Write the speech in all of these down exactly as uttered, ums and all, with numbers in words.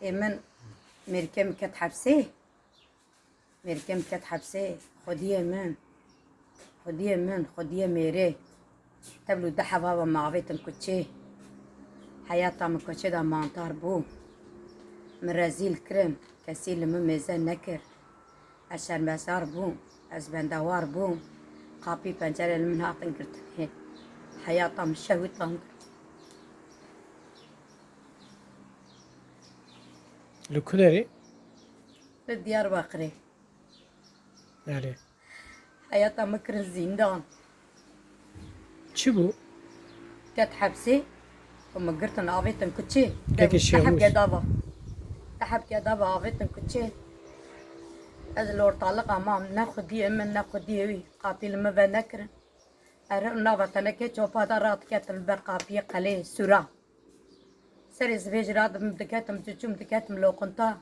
Ê min, mêrikê min ket hepsê. Mêrikê min ket hepsê. Xwediyê min. Xwediyê min, xwediyê mêrê. Tevlû deh heva ve me avêtin kuçê. Heyata min kuçê de mantar bû. Min rezîl kirin. Kesî li min mêze nekir. Ez şermezar bûm. Ez bendewar bûm. Qapî pencerê li min hatin girtinê. Heyata min şewitand. Li ku derê? Li Diyarbakirê. Erê. Heyata min kirin zîndan. Çi bû? Ket hepsê û min girtin avêtin kuçê. Peki, Deh, Şêxmûs. Deh hebke dava. Deh hebke dava avêtin kuçê. Ez li ortaliqa mam, ne xwediyê min, ne xwediyê wî. Qapî li min venekirin. Ere nava tenekê çopa de radiketim li ber qapiyê qelê sûra. Serê zivêjira de min diketim, diçûm diketim loqinta.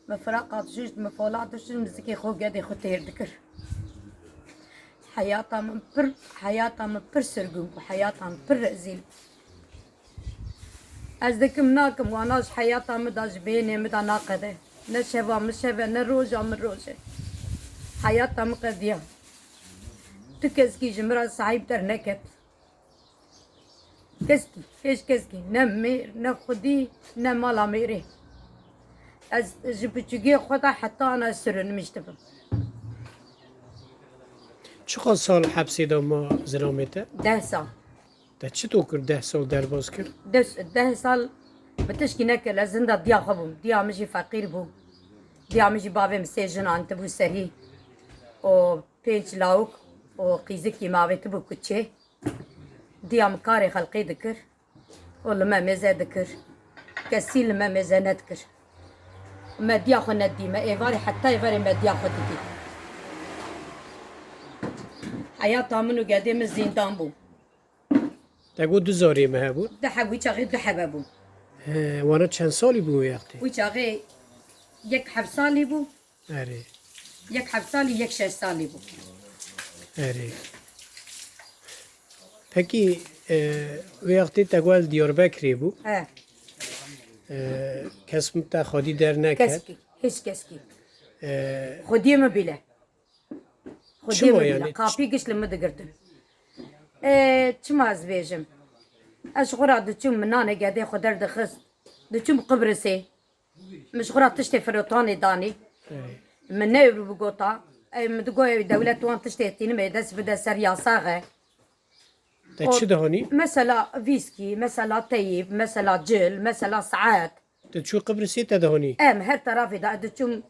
Min firaqa dişûşt, min fola dişûşt, min zikê xwe û gedê xwe têr dikir. Heyata min pir, heyata min pir sirgûn bû, heyata min pir rezîl bû. Ez dikim nakim, wana ji heyata min de, ji bêhnê min de naqede. Ne şeva min şev e, ne roja min roj e. Heyata min qediya. Tu keskî ji min re sahîb derneket. Keskî, hêj keskî, ne mêr, ne xwedî, ne mala mêrê. Ez ji piçûgiyê xwe de heta ana ez sürünmüş dibim. Çiqas sal hepsê de ma zilamê te? Deh sal. Te çito kir, deh sal derbas kir? Des-, deh sal bi tişkî nekir, ez hinda diya xwe bûm. Diya min jî feqîr bû. Diya min jî bavê min sê jinan tibû serî. Û pênc lawik û qîzikî min avêtibû kuçê. Diya min karê xelqê dikir û li me mêze dikir. Kesî li me mêze nedikir. Me diya xwe nedî, me êvarê heta êvarê me diya xwe didî. Heyata min û gedê min zîndan bû. Te got du zarê me hebûn? Du heb, wî çaxê du hebe bûn. He, wana çend salî bû wê wextê? Wî çaxê yek heft salî bû. Erê. Yek heft salî, yek şeş salî bû. Erê. Pekî, e, wê wextê te got li Diyarbekirê bû. He. E, kes min te xwedî derneket. Keskî, hiç keskî. E, Xwediyê min bîle. Xwediyê Çima min bîle. yani? Qapî giş li min digirtin. E, çima ez bêjim? Ez ji xwe re diçûm, min nanê gedê xwe derdixist. Diçûm Qibrisê. Min ji xwe re tiştê firotanê danî. Ey. Min neyê bigota. Ey, min digot, ew dewlet wan tiştê tînimê dest bide ser yasaxe. Te O, çi dihanî? Mesela vîskî, mesela teyîb, mesela cil, mesela saet. Te çû Qibrisê te dihanî? Em her tarafê de, ez diçûm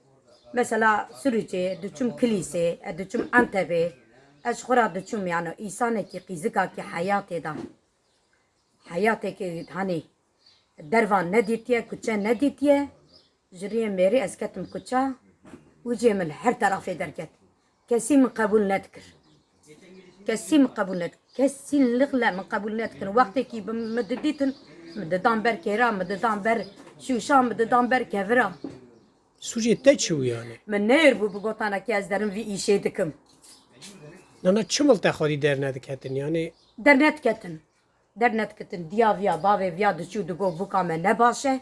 mesela Sirûcê, diçûm Kilîsê, ez diçûm Entebê. Ez ji xwe re diçûm, yani, îsanekî qîzikakî heyatê de. Heyatekî, hanî, dervan nedîtiye, kuçe nedîtiye. Ji riyê mêrê ez ketim kuça û cihê min li her terafê derket. Kesî min qebûl nedikir. Kesî min qebûl nedikir. Kesî lixle min qebûl nedikir. Wextekî bi min didîtin, min didan ber kêra, min didan ber şûşa, min didan ber kevira. Sûcê te çi bû yani? Min neyr bû, bi gotanekî ez derim vî îşê dikim. Nana çi mil te xwedî dernediketin yani? Dernediketin. Dernediketin. Diya viya, bavê viya diçû digot, bûka me ne baş e.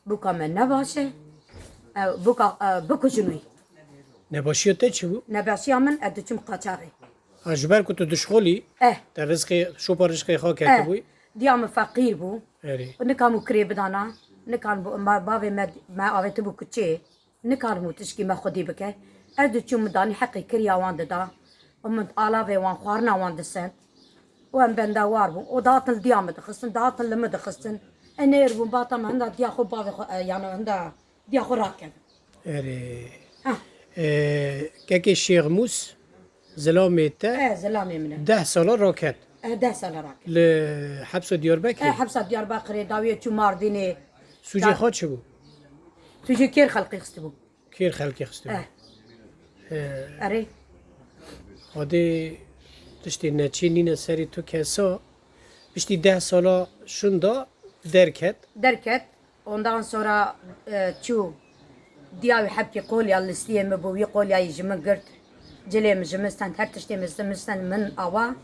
Bûka me ne baş e. E, bûka, e, bikujin wî. Nebaşiya te çi bû? Nebaşiya min, ez diçûm qaçaxê. Ha, ji ber ku tu dişxulî, Eh. te rizqê, şopa rizqê xwe Eh. ketibûyî? Diya min feqîr bû. Erê. Nikan û kirê bidana. Nikan bû, ma, bavê me, me avêtibû kuçê. Nikaribû tişkî me xwedî bike. Ez diçûm min danî heqê kiriya wan dida. Û min alavê wan, xwarina wan disend. Û em bendewar bûn. Û dihatin li diya min dixistin, dihatin li min dixistin. E nêr bûn, bata me hinda diya xwe bavê xwe, e, yani hinda diya xwe rakevin. Erê. Ha. E, kekê Şêxmûs, zilamê te E, zilamê min e. deh sala raket. E, deh sala raket. Li hepsa Diyarbekirê? E, hepsa Diyarbakirê, dawiyê çû Mardînê. Sûcê Da- xwe çi bû? Sûcê kêr xelqî xistibû. Kêr xelkê xistibû. Eh. He. Erê. Xwedê tiştê neçê nîne serê tu kesa. Piştî deh sala şunda derket. Derket. Ondan sonra, e, çû diya wî hebkî qolya listiyê min bû. Wî qolyayî ji min girt. Cilê min ji min stend. Her tiştê min ji min stend. Min awa.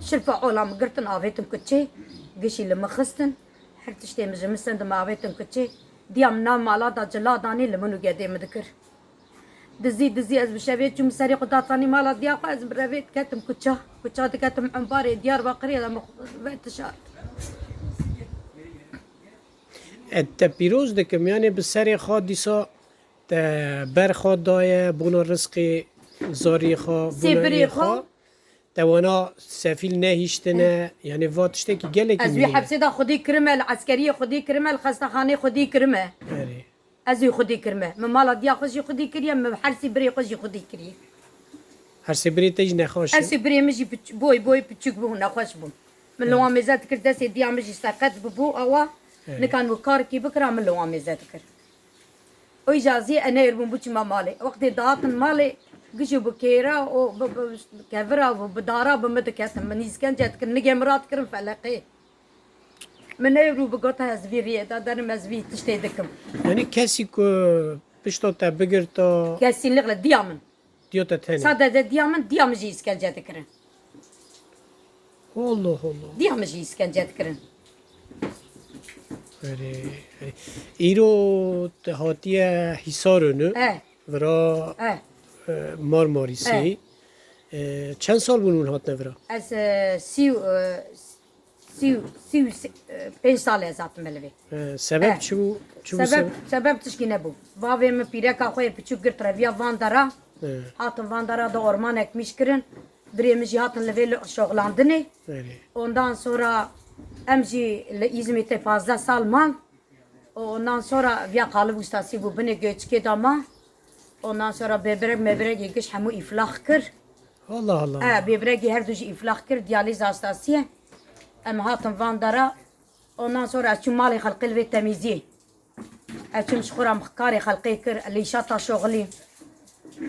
Şirfa ola min girtin, avêtin kuçê. Gişî li min xistin. Her tiştê min ji min stend, min avêtin kuçê. Diya min nav mala da cila danî li min û gedê min dikir. Dizî, dizî ez bi şevê çûm serê xwe datanî mala diya xwe, ez bi revê diketim kuça. Kuça diketim embarê Diyarbakirê de min xwe ve tişart. E, te pîroz dikim, yanê bi serê xwe dîsa te ber xwe daye, bona rizqê zariyê xwe, Sê bona birê iyê xwe. xwe. Te wana sefîl nehiştine, yanê va tiştekî gelekî Ez wî mîne. hepsê de xwedî kirime, li eskeriyê xwedî kirime, li xestexanê xwedî kirime. Erê. Ez wî xwedî kirime. Min mala diya xwe jî xwedî kiriye, min her sê birê xwe jî xwedî kiriye. Her sê birê te jî nexweş e? Her sê birê min jî piç-, boy boy piçûk bû, nexweş bû. Min li wan mêze dikir, destê diya min jî seqet bibû, awa Erê. nikan wî karkî bikira, min li wan mêze dikir. Oy jazî enêr bûn biçime malê. Wextê dihatin malê, gijî bi kêra û bi, bi kevira û bi dara bi min diketin. Min îskence dikirin, nigê min radikirin feleqê. Min nêvrû bi gota ez vî riyê de derim, ez vî tiştê dikim. Yanî kesî ku pişta te bigirta Kesînlikle diya min. diya te tenê. Sadece diya min, diya min jî îskence dikirin. Allah Allah. Diya min jî îskence dikirin. Erê, erê. Îro te hatiye Hîsarûnû. Eh. Vira, Eh. e, Marmarîsê. Eh. E, çend sal bûn hûn hatine vira? Ez, e, sî û, e, sî û, sî û, e, pênc sal ez hatime li vê. E, sebeb Eh. çi bû? Çi bû Sebeb, sebeb? sebeb tişkî nebû. Bavê min pîreka xwe yê piçûk girt reviya van dera. E. Hatin van dera de ormanek mîş kirin. Birê min jî hatin li vê li şoxlandinê. Erê. Ondan sonra em jî li Îzmîtê pazdeh sal man. Û ondan sonra viya qalib ustasî bû binê göçkê de ma. Ondan sonra bêbrek mêbrekê giş hemû îflax kir. Allah Allah. E, bêbrekê her du jî îflax kir, diyalîz hastasî ye. Em hatin van dera. Ondan sonra ez çûm malê xelqê li vê temîziyê. Ez çûm ji xwe re karê xelqê kir, li îşata şoxilî.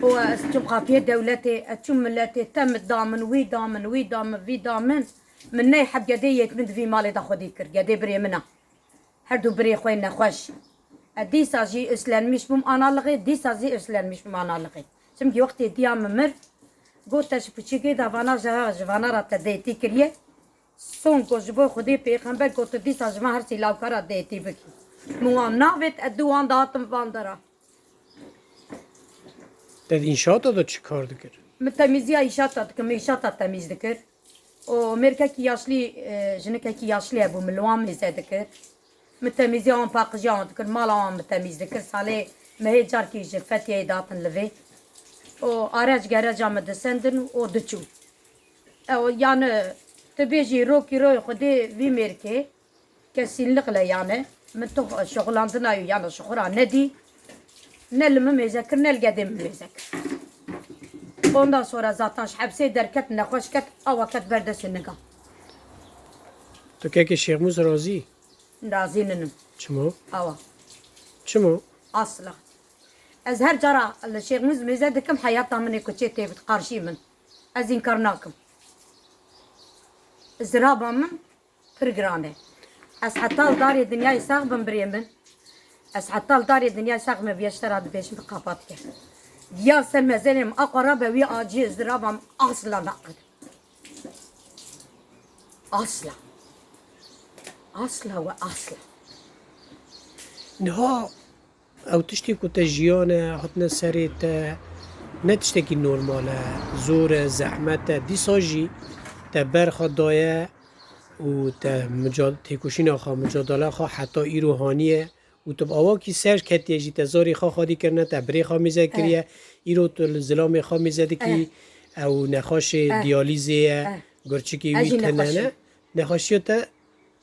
Û ez çûm qapiyê dewletê, ez çûm miletê, te min da min, wî da min, wî da min, vî da min. Min ney heb gedê yêt min di vî malê de xwedî kir, gedê birê min a. Her du birê xwe nexweş. Ez dîsa jî üstlenmiş bûm analixê, dîsa jî üstlenmiş bûm analixê. Çimkî wextê diya min mir, got te ji piçîkê de vana ji, ji vana re te dêtî kiriye. Son ku ji bo Xwedê pêxember got tu dîsa ji van her sî lawka re dêtî bikî. Min wan navêt, ez di wan de hatim van dera. Te di înşaata de çi kar dikir? Min temîziya îşata dikim, min îşata temîz dikir. Û mêrkekî yaşlî, e, jinikekî yaşlî hebû, min li wan mêze dikir. Min temîziya wan paqijiya wan dikir, mala wan min temîz dikir. Salê mehê carkî ji Fetiyeyê dihatin li vê. Û arec gereca min disendin û diçûn. Ew, yani, tu bêjî rokî royê Xwedê vî mêrkê, Kesînlikle yani. Min tu şixulandina wî yani ji xwe ra nedî. Ne li min mêze kir, ne li gedê min mêze kir. Ondan sonra zaten ji hepsê derket, nexweş ket, awa ket ber destê niga. Tu kekê Şêxmûs razî? Razî ninim. Çima? Awa. Çima? Asla. Ez her cara li Şêxmûs mêze dikim, heyata min ê kuçê tê bit qarşî min. Ez înkar nakim. Ziraba min pir giran e. Ez heta li darê dinyayê sax bim birê min. Ez heta li darê dinyayê sax bim, viya ji te re dibêjim, bi qapat ke. Giya ser mezenê min aqara be, wî aciyê ziraba min asla naqet. Asla. Asla ve asla. Niha ew tiştê ku te jiyane hatine serê te, ne tiştekî normal e, zor e, zehmet e. Dîsa jî te berxa daye û te mica-, têkoşîna xwe, micadala xwe heta îro haniye û tu bi awakî ser ketiye jî te zarê xwe xwedî kirine, te birê xwe mêze kiriye, îro tu li zilamê xwe mêze dikî, ew nexweşê diyalîzê ye, gurçikê wî tune ne. Nexweşiya te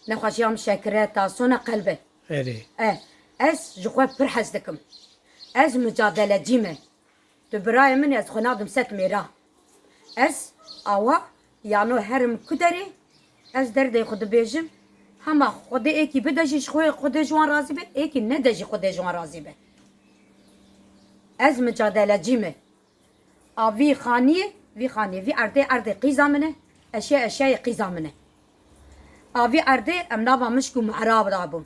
Nexweşiya min şekir e, tansiyona qelb e. Erê. E, ez ji xwe pir hez dikim. Ez micadelecî me. Tu birayê min î, ez xwe nadim set mêra. Ez awa, yano herim ku derê, ez derdê xwe dibêjim. Hema Xwedê êkî bide jî ji xwe, Xwedê ji wan razî be, êkî nede jî Xwedê ji wan razî be. Ez micadelecî me. A vî xaniyê, vî xaniyê, vî erdê, erdê qîza min e, eşya, eşyayê qîza min e. A vî erdê em nava mişk û mehra dabûn.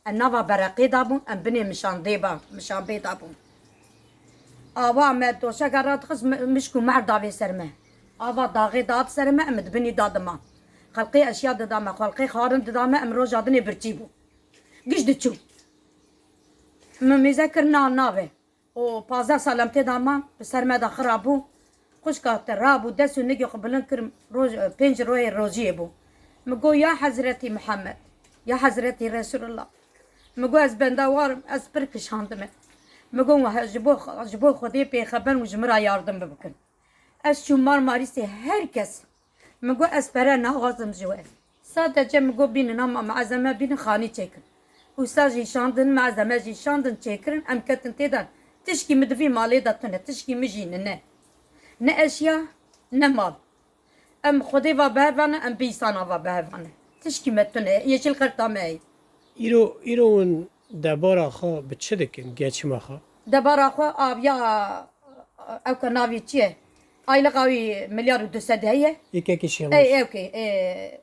Em nava bereqê dabûn, em binê mişandê ba, mişanbê dabûn. Awa me doşeka radixist mi-, mişk û mehr davê ser me. Ava daxê dat ser me, em di binî da dima. Xelqê eşya dida me, xelqê xwarin dida me, em roja dinê birçî bû. Giş diçû. Min mêze kir na nabe. O pazdeh sal em tê de man, bi ser me de xira bû. Xwişka te rabû, dest û nigê xwe bilind kir, roj, pênc royê rojiyê bû. Min got, ya Hezretî Mihemed, ya Hezretî Resulullah. Min got, ez bendewar im, ez pir kişandime. Min got, ji bo, ji bo Xwedê pêxeber û ji min re yardim bikin. Ez çûm Marmarîsê, her kes min got, ez pere naxwazim ji we. Sadece min got, bînin ama meezeme bînin xanî çêkin. Wisa jî şandin, meezeme jî şandin çêkirin, em ketin tê de. Tişkî min di vî malê de tune, tişkî min jî nine. Ne eşya, ne mal. Em Xwedê va bi hev ane, em bi îsana va bi hev ane. Tişkî me tune, yeşil karta me heye. Îro, îro hûn debara xwe bi çi dikin, geçima xwe? Debara xwe aviya, ew ke navê çi ye? Aylıqa wî milyar û du sed heye. Yekekî şêxmûs. Ey, ew ke, e,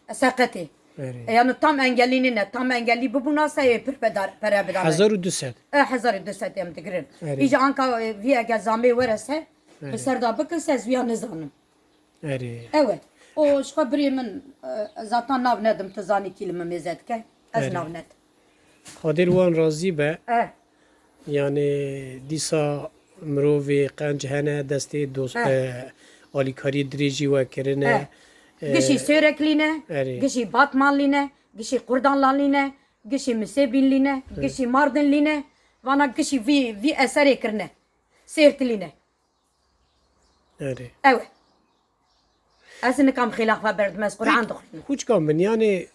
seqetê. Erê. E, yani tam engelî nîne, tam engelî bibûna se ê pir pedar, pere bidane. Hezar û du sed. E, hezar û du sed em digirin. Erê. Îca anka, e, vî ege zamê were se, Erê. bi ser da bikin se ez wîya nizanim. Erê. Ew e. O ji xwe birê min, e, zaten nav nedim, tu zanî kî li min mêze dike. Ez Erê. nav nedim. Xwedê li wan razî be. E. Yani dîsa mirovê qenc hene, destê dost, He. e, alîkariyê dirêjî we kirine. He. E, Gişî Sêreklî ne, Erê. gişî Batmanlî ne, gişî Qurdanlalî ne, gişî Misêbînlî ne, He. gişî Mardinlî ne. Vana gişî vî, vî eserê kirine. Sêrtlî ne. Erê. Ew e. Ez nikam xêla xwe berdim, ez Quran dixwînim. Xûçka min, yanê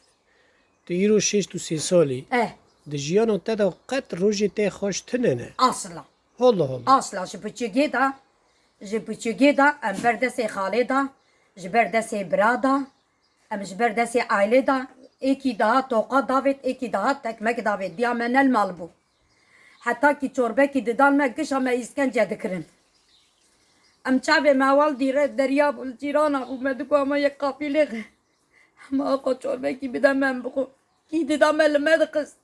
tu îro şêst û sê salî, Eh. di jiyana te de qet rojê te xweş tune ne. Asla. Allah Allah. Asla. Ji piçûgê de, ji piçûgê de em ber destê xalê de, ji ber destê bira de, em ji ber destê ailê de, êkî daha toqa davêt, êkî daha tekmek davêt. Diya me ne li mal bû. Heta kî çorbekî didan me, gişa me îskence dikirin. Em çavê me heval dîre derya bû, li cîrana bû, me digo, "Ama yek qapîlê xe." Hema axa çorbekî bide me, em bixwe. Kî dida me li me dixist.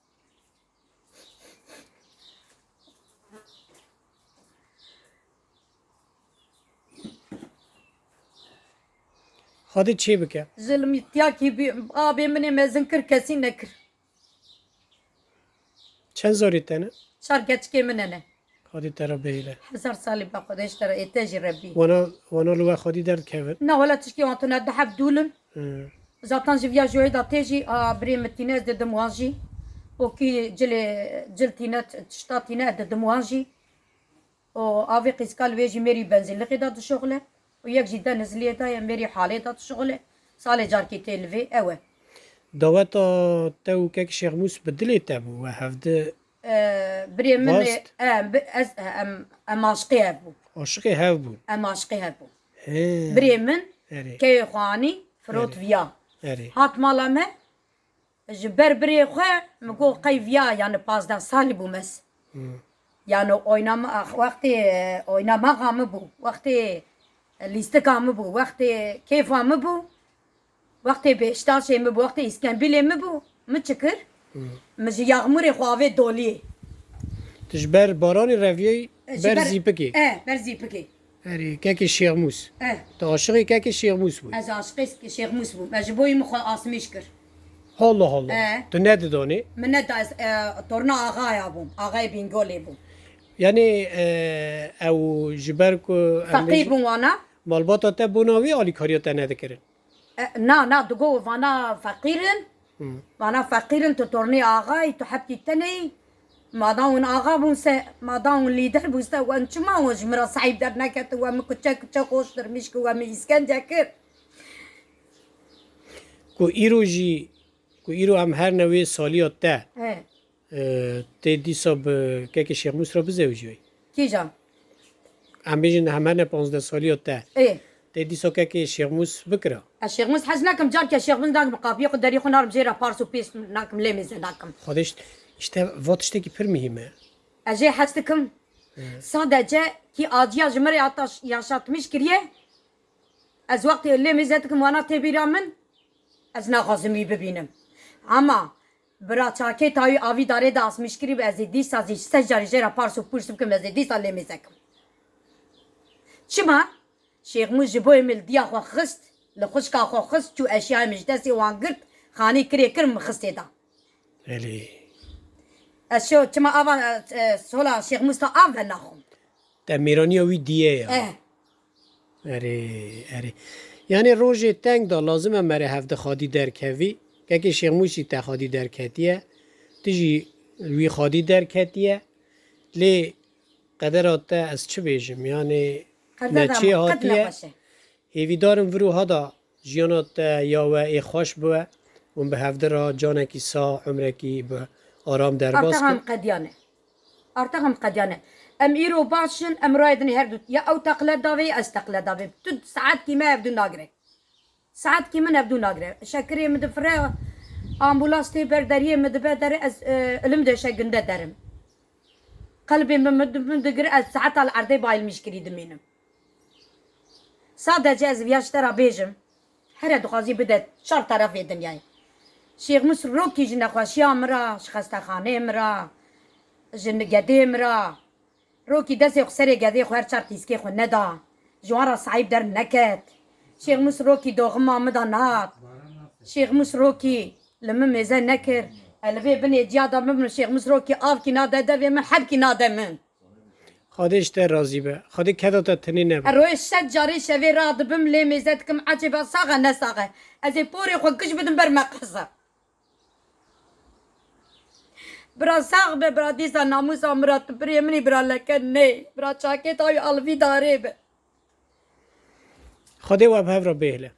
Xwedê çê bike. Zilmîtiya kî bi avê min ê mezin kir, kesî nekir. Çend zarê te ne? Çar keçikê min hene. Xwedî te re bihêle. Hezar salî be Xwedê ji te re, ê te jî Rebbî. Wana, wana li we xwedî derdikevin? Na, wela tişkî wan tune, du heb dûl in. Hı. Zaten ji viya joyê de tê jî, a, birê min tîne ez didim wan jî. O kî cilê, cil tîne, tişta tîne ez didim wan jî. O avê qîska li wê jî mêrî benzînlixê de dişuxile û yek jî denizliyê de ye, mêrî halê de dişuxile. Salê carkî tê li vê, ew e. Daweta te û kek Şêxmûs bi dilê te bû, we hevdi Ee, birê min, Rast. e, bi-, ez, e, em, em aşiqê hev bûn. Aşiqê hev bûn. Em aşiqê hev bûn. He. Birê min, Erê. keyê xwe anî, firot Erê. viya. Erê. Hat mala me, ji ber birê xwe, min got, qey viya, yani pazdeh salî bûm ez. Hı. Yani oynama, wextê, e, oynamaxa min bû, wextê, e, lîstika min bû, wextê kêfa min bû, wextê Beştaşê min bû, wextê Îskenbîlê min bû, min çi kir? Hı. Min ji Yaxmûrê xwe avê Doliyê. Tu ji ber baranê reviyayî E, ji ber ber zîpikê? E, ber zîpikê. Erê, kekê Şêxmûs. Eh. Tu aşiqê kekê Şêxmûs bûyî? Ez aşiqê Şêxmûs bûm. Ez ji bo wî min xwe asmîş kir. Allah Allah. Eh. Tu nedidanê? Min neda, ez, e, torna axaya bûm. Axayê Bîngolê bûm. Yanî, e, ew ji ber ku em Feqîr bêjin bûn wana? malbata te bona wî alîkariya te nedikirin? E, na, na, digo vana feqîr in. Hı. Vana feqîr in, tu tornê axayî, tu hepkî tenê yî. Madan hûn axa bûn se, madan hûn lîder bûn se, wen çima wan ji min re sahîb dernekete, we min kuçe kuçe xweş dirmîş kir, we min îskence kir. Ku îro jî, ku îro em her ne wê saliya te. He. Ee, tê dîsa bi kekê Şêxmûs re bizewiciyayî? Kîjan? Em bêjin hemene panzdeh saliya te. Ê. Tê dîsa kekê Şêxmûs bikira? Ez Şêxmûs hez nakim, carke Şêxmûs nakim, qapiyê xwe derî xwe narim jê re pars û pês nakim, lê mêze nakim. Xwedê, işte va tiştekî pir muhîm e. Ez jê hez dikim. Hı. Sadece kî aciya ji min re hata yaşatmîş kiriye, ez wextê lê mêze dikim wana tê bîra min, ez naxwazim wî bibînim. Ama bira çakê tawî avî darê de asmîşkirî bi, ez ê dîsa zî sed carî jê re pars û pûrs bikim, ez ê dîsa lê mêze kim. Çima? Şêxmûs ji bo min li diya xwe xist, li xwişka xwe xist, çû eşyayê min ji destê wan girt, xanî kirê kir min xistê da. Elê. Ez şo çima ava, e, sola Şêx Mûsa av ve naxwim. Te mêraniya wî diye ya. Eh. Erê, erê. Yanî rojê teng da lazim e mere hevdi xadî derkevî. Kekê Şêx Mûsî te xadî derketiye. Tu jî wî xadî derketiye. Lê qedera te ez çi bêjim? Yanî Qedera me neçê qet hatiye. Nexweş e. Hêvîdarim vir û hada jiyana te ya we ê xweş biwe. Hûn bi hevdi re canekî sax, umrekî bi aram derbas Artax em kin. Qediyane. Artax em qediyane. Em îro baş in, em rayê dinê her du. Ya ew teqle davê, ya ez teqle davê. Tu saetkî me hevdu nagire. Saetkî min hevdu nagire. Şekirê min difire, ambulans tê ber deriyê min dibe derê, ez, e, ilim de şe ginde derim. Qelbê min, min, min digire, ez saeta li erdê bayilmişkirî dimînim. Sadece ez viya ji te re bêjim, here dixwazî bide çar terefê dinyayê. Şêx Mûs rokî ji nexweşiya min re, ji xestexaneyê min re, ji gedê min re, rokî destê xwe serê gedê xwe her çar qîskê xwe neda. Ji wan re sahîb derneket. Şêx Mûs rokî doxima min de nehat. Şêx Mûs rokî li min mêze nekir. Ez li vê binê ciya de bibim, Şêx Mûs rokî avkî nade devê min, hebkî nade min. Xwedê ji te razî be. Xwedê keda te tenê nebe. Ez rojê sed carî şevê radibim, lê mêze dikim, ecêba sax e ne sax e. Ez ê porê xwe giş bidim ber meqeza. Bira sax be, bira dîsa namûsa min ra tu birê min î, bira leke nê. Bira çakê te wî alivî darê be. Xwedê we bi hev re bêhle.